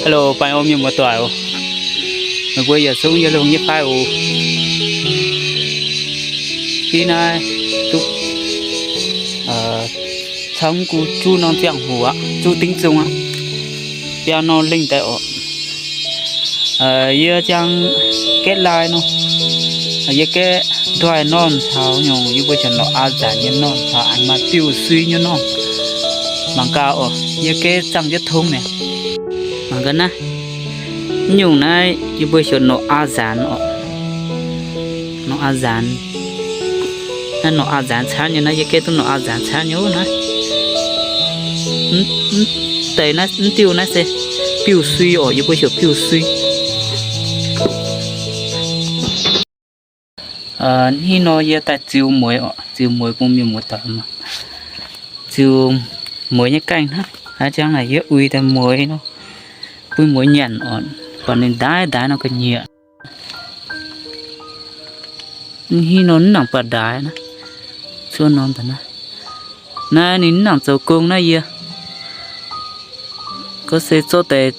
Hello, baengh orn mienh muoz-doic oc. Meih mbuo yietc zungv yiem longx nyei fai oc? Ih naaiv duqv camv gu juv norm ziangh hoc aqv, juv dingv zung aqv, biaa norm lingh daaih oc. Yie ziangh gaeqv laai nor, yie gaeqv ndoih normh caux nyungc yie mbuo heuc norqc aa nzaanx nyei normh caux aengx maaih biuv-sui nyei normh. Mangc gaax oc, yie gaeqv zangh jienv tong mi'aqv. Mangc gaax naaiv, nyungc naaiv yie mbuo heuc norqc aa nzaanx oc. Norqc aa nzaanx. Naaiv norqc aa nzaanx camv nyei naaiv, yie gaeqv duqv norqc aa nzaanx camv nyei naaiv. Mv deix naaiv, mv diuh naaiv se biuv-sui oc, yie mbuo heuc biuv-sui. Ih nor yie daaih ziux mueiz oc, ziux mueiz bun mienh muoz-doic mangc. Ziux mueiz nyei gaengh hnangv, aa, ziangh naaic yie uix daaih mueiz nor, bun mueiz nyanc oc, buatc ninh ndaix ndaix nor ga'nyiec. Ih nor mv nangc buatc ndaix naaiv, cuotv norm daaih naaiv. Naaiv ninh mv nangc zoux gong naaiv yie. Gorngv se zorqv deix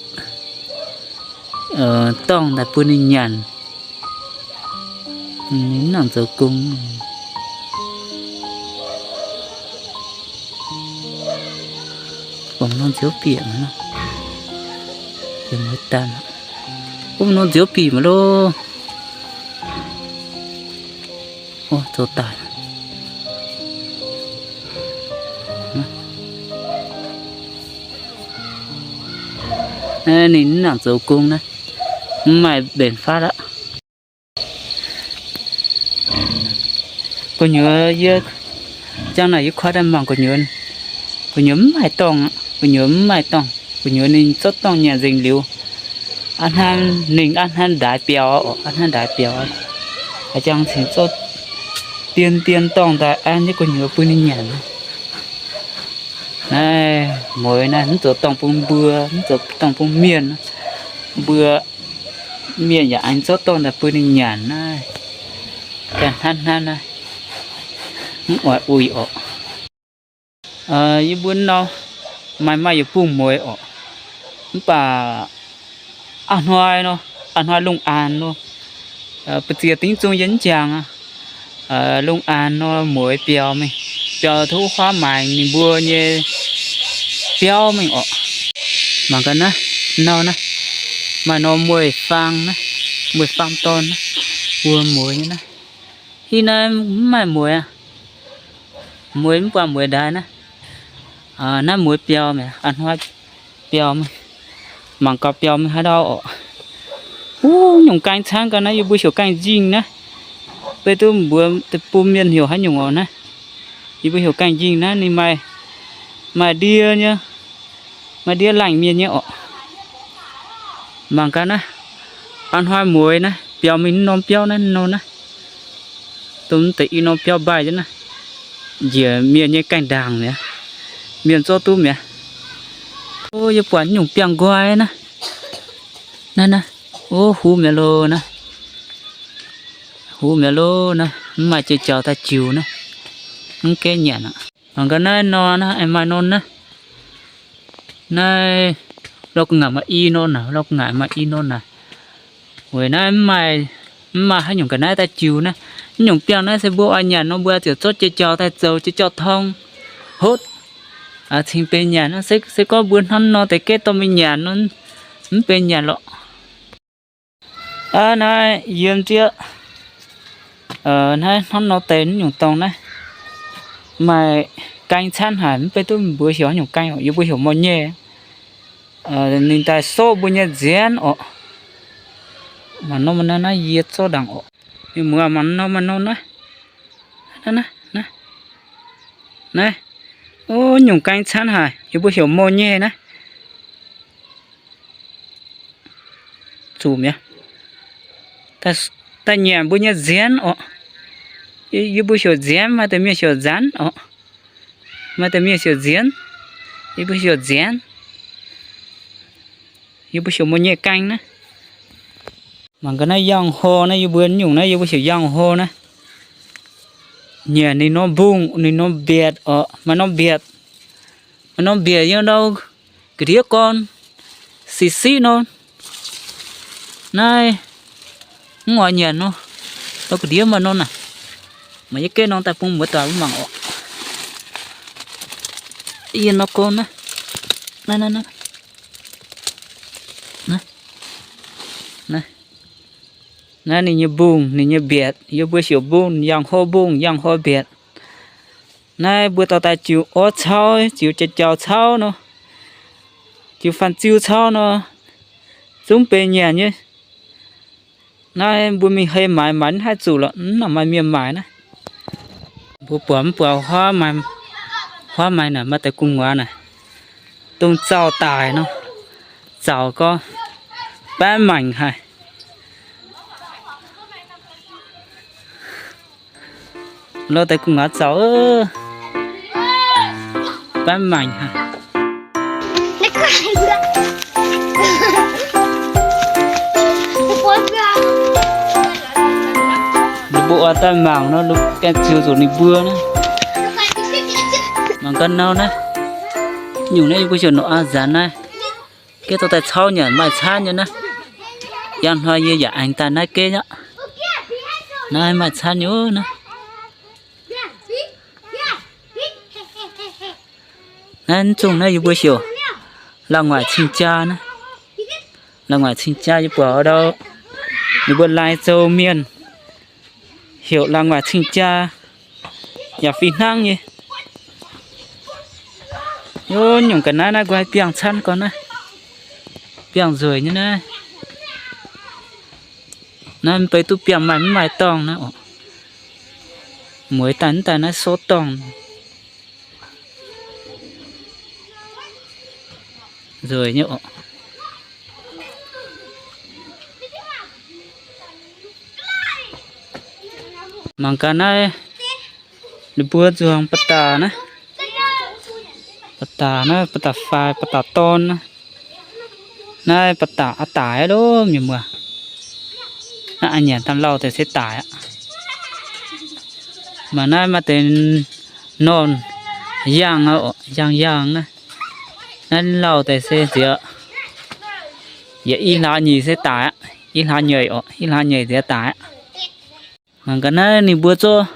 dorngh daaih bun ninh nyanc. Ninh mv nangc zoux gong. Bungx norm nziouv bieqc mv, bieqc mueiz daaih. Bungx norm nziouv bieqc mv loh. Zoux daaih. Ninh mv nangc zoux gong naaiv, mv maaih mbenc fatv aqv. Gu'nyuoz yie, ziangh naaic yie koi daaih mangc gu'nyuoz, gu'nyuoz mv maaih dorngh, gu'nyuoz mv maaih dorngh, gu'nyuoz ninh zorqv dorngh nyanc nzengc liuz, a'hneiv ninh a'hneiv ndaix biaux, a'hneiv ndaix biaux, haaix jangx cingx zorqv dien dien dorngh daaih an jienv gu'nyuoz bun ninh nyanc. Naaiv mueiz naaiv mv zoux dorngh bun mbuo, mv zoux dorngh bun mienh, mbuo mienh yaac aengx zorqv dorngh daaih bun ninh nyanc naaiv. Ganh hnangv naaiv naaiv, mv oix uix orqc. Yie mbuo nor maaih maaih yietc bung mueiz orqc, mv baac a'hnoi nor, a'hnoi lungh aanx nor, ba'ziex dingv zung yie mv jangx aqv. Lungh aanx nor mueiz biaux mingh, biaux tov huaav maengx ninh mbuo nyei biauv mingh orqc. Mangc gaax naaiv, nor naaiv, maaih nor mueiz-faang naaiv, mueiz-faang dorn naaiv, mbuo mueiz nyei naaiv. Ih naaiv mv maaih mueiz aqv. Mueiz mv buatc mueiz ndaix naaiv. Naaiv mueiz biaux mi'aqv, a'hnoi biaux mingh. Mangc gaax biaux mingh haaix ndau orqc. Wuov nyungc gaeng caangv gau naaiv, yie mbuo heuc gaeng nzingh naaiv. Beiv duqv mbuox deic-bung mienh heuc haaix nyungc orqc naaiv. Yie mbuo heuc gaeng nzingh naaiv, ninh maaih, maaih ndie nyei, maaih ndie laangh mienh nyei orqc. Mangc gaax naaiv, a'hnoi mueiz naaiv biaux mingh norm biauv naaiv nor naaiv. Dongh deix i norm biauv mbaih jienv naaiv, njiec mienh nyei gaengh ndaangc mi'aqv. Mienh zorqv duqv mi'aqv. O, yie buatc nyungc biangh nqoi naaiv. Naaiv naaiv, o, huv mi'aqv loh naaiv. Huv mi'aqv loh naaiv, mv maaih jiex jaux daaih jiux naaiv. Mv gaengh nyanc aqv. Mangc gaax naaiv nor naaiv, maaih nor naaiv. Naaiv lorqc ngaanc maaih i nor naaic, lorqc ngaanc maaih i nor naaic. Weic naaiv mv maaih, mv maaih haaix nyungc ga'naaiv daaih jiux naaiv. Mv nyungc biangh naaiv se mbuo oix nyanc nor mbuo ziouc zorqv jiex jaux daaih zoux jiex jaux torng hotv cingx benx nyanc. Se gorngv mbuo hnamv nor deix gaeqv dorh mingh nyanc nor, mv benx nyanc lorqc. Aa, naaiv yiem zieqv, naaiv hnamv nor deix nyungc dorngh naaiv maaih gaeng caanv haic, mv baac duqv mbuo heuc haaix nyungc gaeng orqc, yie mbuo heuc mor nyei. Ninh daaih sorqv mbuo nyei nzienx orqc. Mangc norm naaiv, naaiv yie zorqv ndaangc orqc. Mienh muoz, mangc norm, mangc norm naaiv. Naaiv, naaiv, naaiv. O, nyungc gaeng caanv haic, yie mbuo heuc mor nyei naaiv. Zuqc mi'aqv. Daaih nyanc mbuo nyei nzienx orqc. Yie mbuo heuc nzienx, maaih deix mienh heuc nzanx orqc. Maaih deix mienh heuc nzienx, yie mbuo heuc nzienx. Yie mbuo heuc mor nyei gaeng naaiv. Mangc gaax naaiv yangh hor naaiv, yie mbuo nyungc naaiv yie mbuo heuc yangh hor naaiv. Nyanc ninh norm mbungh, ninh norm mbietc orqc, maaih norm mbietc. Maaih norm mbietc yiem ndau ga'ndiev gorn. Siqv siqv nor. Naaiv mv oix nyanc nor, oix ga'ndiev maaih nor naaic. Maaih yie geh norm daaih bun muoz-doic mbuo mangc oc. Yie nor gorngv naaiv, naaiv, naaiv, naaiv, naaiv, naaiv ninh nyei mbungh, ninh nyei mbietc, yie mbuo heuc mbungh, yangh hoi mbungh, yangh hoi mbietc. Naaiv mbuo dorh daaih jiux orv cauv, jiux jauv-jauv cauv nor, jiux fanh-ziu cauv nor, zungv benx nyanc nyei. Naaiv mbuo mingh hei maaiz, maaiz mv haih zuqc lorqc, mv nangc maaih mienh maaiz naaiv. Mbuo buatc mv buatc huaav, huaav maaiz naaic, maaih deix gu'nguaaz naaic, dongh zaux daic nor, zaux gorngv baamv maengc haic. Lo deix gu'nguaaz zaux, baamv maengc haic. Ninh mbuo oix daaih mangc nor, gaengh ziux zuqc ninh mbuo naaiv. Mangc gaax nor naaiv, nyungc naaiv yie mbuo heuc norqc aa nzanc naaiv. Geh dorh daaih cauv nyanc maaih camv nyei naaiv. Yangh hnoi yie yaac aengx daaih naaiv geh aqv. Naaiv maaih camv nyei naaiv. Naaiv mv zungh naaiv yie mbuo heuc laangh waaic cing-jaa naaiv. Laangh waaic cing-jaa yie buatc ndau, ninh mbuo Lai Châu mienh heuc laangh waaic cing-jaa, yaac fih hnangv nyei. Yie nyungc ga'naaiv naaiv nqoi biangh camv gorn naaiv, biangh nzueic nyei naaiv. Naaiv mv bei duqv biangh maaih mv maaih dorngh naaiv oc. Mueiz daaih mv daaih naaiv sov dorngh. Nzueic nyei oc. Mangc gaax naaiv, ninh mbuo nzuonx ba'datc naaiv, ba'datc naaiv, ba'datc faix, ba'datc dorn naaiv. Naaiv ba'datc aqv daic aqv loh mienh muoz. Naaiv a'nyanc daaih lauh deix se daic aqv. Mangc naaiv maaih deix norm yangh, yangh yangh naaiv. Naaiv lauh deix se nziex, yaac i hlaax nyeic se daic aqv. I hlaax nyeic oc, i hlaax nyeic nziex daic aqv. Mangc gaax naaiv ninh mbuo zorqv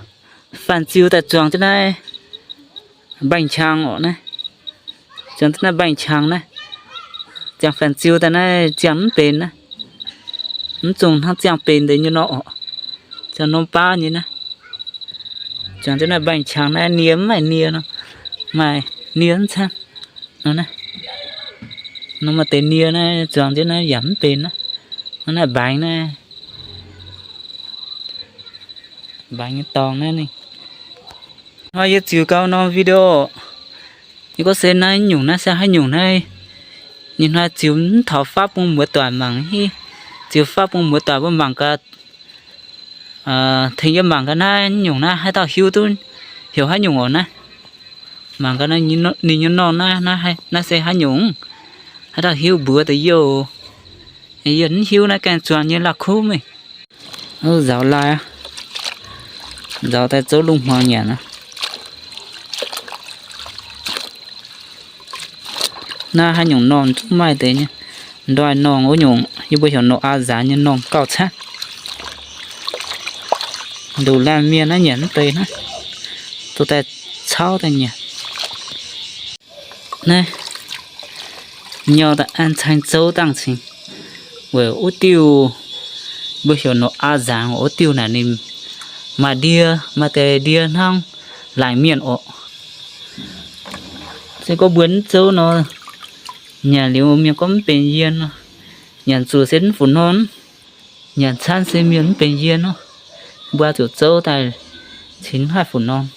fanh-ziu daaih zuangx jienv naaiv mbaengx-qangx oc naaiv. Zuangx jienv naaiv mbaengx-qangx naaiv, ziangh fanh-ziu daaih naaiv ziangh mv benx naaiv. Mv zungh hnangv ziangh benx deix nyei nor oc. Ziangh norm baav nyei naaiv. Zuangx jienv naaiv mbaengx-qangx naaiv nie mv maaih nie nor, maaih nie mv camv nor naaiv. Nor maaih deix nie naaiv zuangx jienv naaiv yaac mv benx naaiv. Nor naaiv mbaengx naaiv, mbaengx nyei dorngx naaiv ninh. Hnoi yie ziux gau norm video, yie gorngv se naaiv nyungc naaiv se haaix nyungc naaiv. Ninh hnoi ziux mv taux fav bun muoz-doic mangc hiv, ziux fav bun muoz-doic mbuo mangc gaax, tengx yie mangc gaax naaiv nyungc naaiv haaix dauh hiuv duqv heuc haaix nyungc oc naaiv. Mangc gaax ninh nyei norm naaiv, naaiv se haaix nyungc, haaix dauh hiuv mbuox deix yie oc. Yie mv hiuv naaiv gaengh zuangx nyei la'kuqv mingh. Nzaaux lai aqv. Nzaaux daaih zouv lungh hmuangx nyanc aqv. Naaiv haaix nyungc normh zungv maaih deix nyei. Ndoih normh wuov nyungc, yie mbuo heuc norqc aa nzaanx nyei normh gauh camv. Nduqc laanh mienh naaiv nyanc mv deix naaiv, dorh daaih cauv daaih nyanc. Naaiv nyau daaih an caengx zouv dangh cingx. Weic wuov diuh mbuo heuc norqc aa nzaanx, wuov diuh naaic ninh maaih ndie, maaih deix ndie hnangv laangc mienh oc. Se gorngv mbuo mv zouv nor, nyanc liuz mienh gorngv mv benx yien nor, nyanc zuqc se mv fu norm, nyanc camv se mienh mv benx yien nor, mbuo zuqc zouv daaih cingx mv haih fu norm.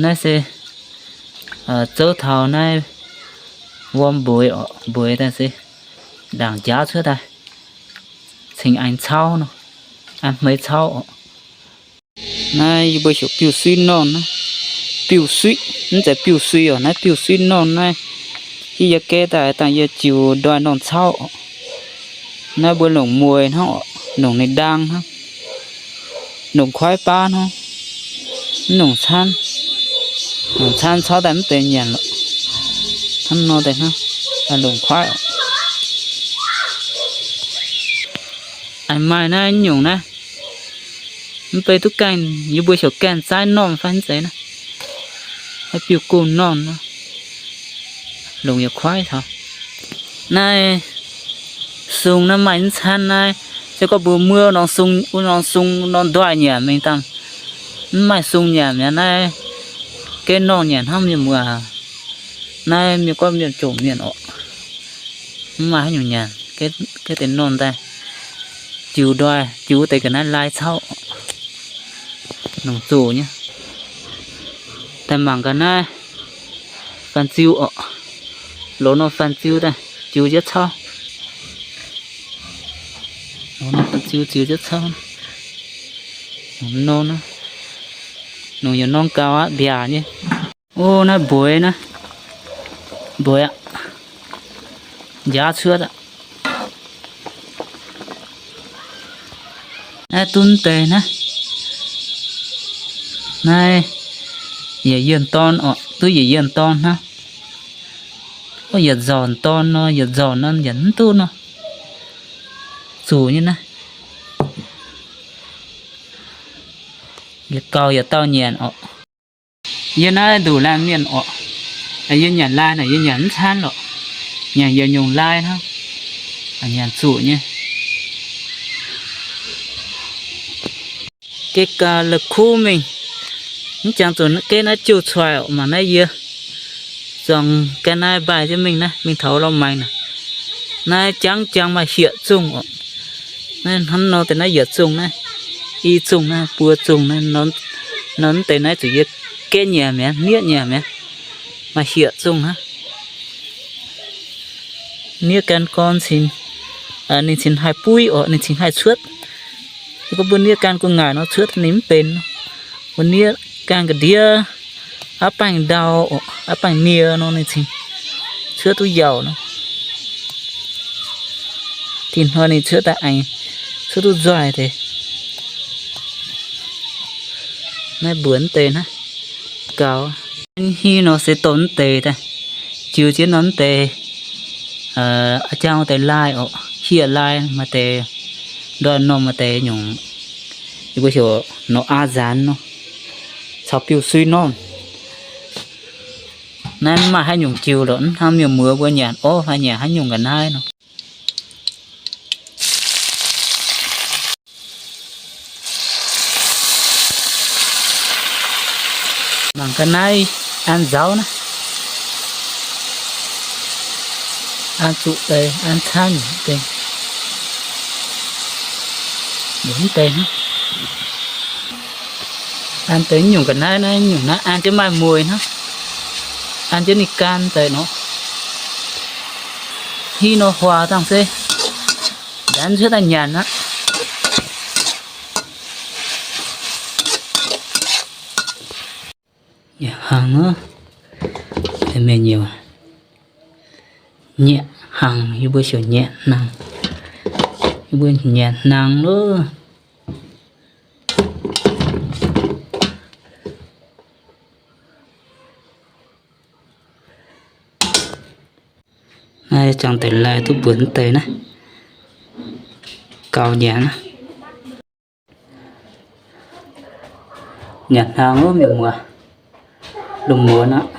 Naaiv se zouv taux naaiv wuom mbueix oc, mbueix daaih se ndaangc njaaux cuotv daaih, cingx aengx cauv nor, aengx hmeix cauv oc. Naaiv yie mbuo heuc biuv-suiv normh naaiv. Biuv-suiv, mv zeiz biuv-sui oc, naaiv biuv-suiv normh naaiv. Hiuv yie geh daaih dangh yie jiu ndoih normh cauv oc. Naaiv mbuo longc mueiz hnangv oc, longc ninh ndaang hnangv, longc kuaaiv baav hnangv, mv longc camv. Longc camv cauv daaih mv benx nyanc lorqc. Hnangv nor deix hnangv, longc kuaaiv oc. Aengx maaih naaiv nyungc naaiv, mv bei duqv gaengh, yie mbuo heuc gaengh zaaiv normh fai mv zeiz naaiv, haih biuv-gomh normh nor, longc yietc kuaaiv taux. Naaiv sung naaiv maaih mv canv naaiv, se gorngv mbuo muoqv norm sung, wuov norm sung norm ndoih nyanc mingh dangh, mv maaih sung nyanc mi'aqv. Naaiv gaengh normh nyanc hnangv mienh muoz. Naaiv mienh gorngv mienh jomc mienh orqc, mv maaih haaix nyungc nyanc gaengh deix normh daaih. Jiux ndoih, jiux wuov deix ga'naaiv lai cauv, longc zuqc nyei. Daaih mangc ga'naaiv faan ziu orqc, loz norm faan ziu daaih jiux jienv cauv. Loz norm faan ziu jiux jienv cauv. Nor, nungc yietc norm gaux aqv, mbiaac nyei. O, naaiv mbueix naaiv, mbueix aqv, njaaux cuotv aqv. Naaiv duqv deix naaiv, naaiv yietc yienh dorn orqc, duqv yietc yienh dorn hnangv. O, yietc nzornc dorn nor, yietc nzornc nor yaac mv duqv nor, zuqc nyei naaiv. Yietc gaux yietc dauh nyanc orqc. Yie naaiv nduqc laanh mienh orqc, yie nyanc lai naaic yie nyanc mv canv lorqc. Nyanc yietc nyungc lai hnangv, nyanc zuqc nyei. Geh gaax la'kuv mingh, mv jangx zuqc geh naaiv jiu cuaix orqc. Mangc naaiv yie zuangx ga'naaiv mbaih jienv mingh naaiv, mingh taux lorh maengx naaic. Naaiv jangv jangv maaih hiec zungh orqc. Naaiv hnamv nor deix naaiv yietc zungh naaiv, i zungh naaiv, buo zungh naaiv, nor mv deix naaiv zuqc yie gaeqv nyanc mi'aqv, nieqv nyanc mi'aqv. Maaih hiec zungh hnangv. Nieqv gan gorn cingx, ninh cingx haih buiv orqc, ninh cingx haih cuotv. Se gorngv mbuo nieqv gan gu'nguaaic nor cuotv ninh mv benx. Mbuo nieqv gan ga'ndiev, aav baengh ndau, aav baengh nie nor ninh cingx cuotv duqv yaauc nor. Tin hnoi ninh cuotv daaih aengx cuotv duqv nzoih deix. Naaiv mbuox mv deix naaiv gaux. Hingv nor se dorh mv deix daaih, jiu jienv nor mv deix, a'jang deix lai orqc, hieh lai maaih deix, ndoih normh maaih deix nyungc, yie mbuo heuc nor aa nzaanx nor, caux biuv-sui normh. Naaiv mv maaih haaix nyungc jiu lorqc, mv hnangv mienh muoz mbuo nyanc orv fai nyanc haaix nyungc ga'naaiv nor. Mangc ga'naaiv an nzauz naaiv, an zuqc deix, an camv deix, mv deix hnangv. An deix nyungc ga'naaiv naaiv, nyungc naaiv an jienv maaih mueiz hnangv, an jienv ninh gan deix nor. Hingv nor huaax dangh se ndanv cuotv daaih nyanc aqv. Nyanc hnaangx, mienh nyei, nyanc hnaangx, yie mbuo heuc nyanc hnaangx. Yie mbuo nyanc hnaangx loh. Naaiv jangx deix lai duqv mbuox deix naaiv, gaux nyanc naaiv. Nyanc hnaangx wuov mienh muoz, lungh muonz aqv.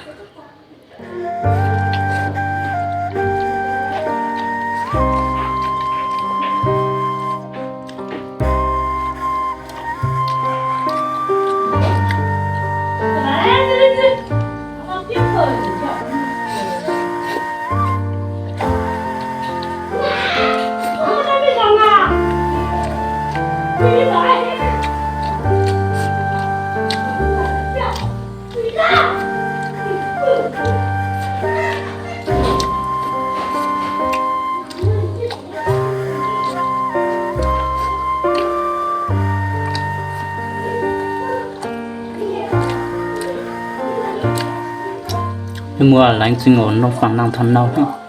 Muoz laengz zingh oc, nor fangx nangh taux nau hnangv.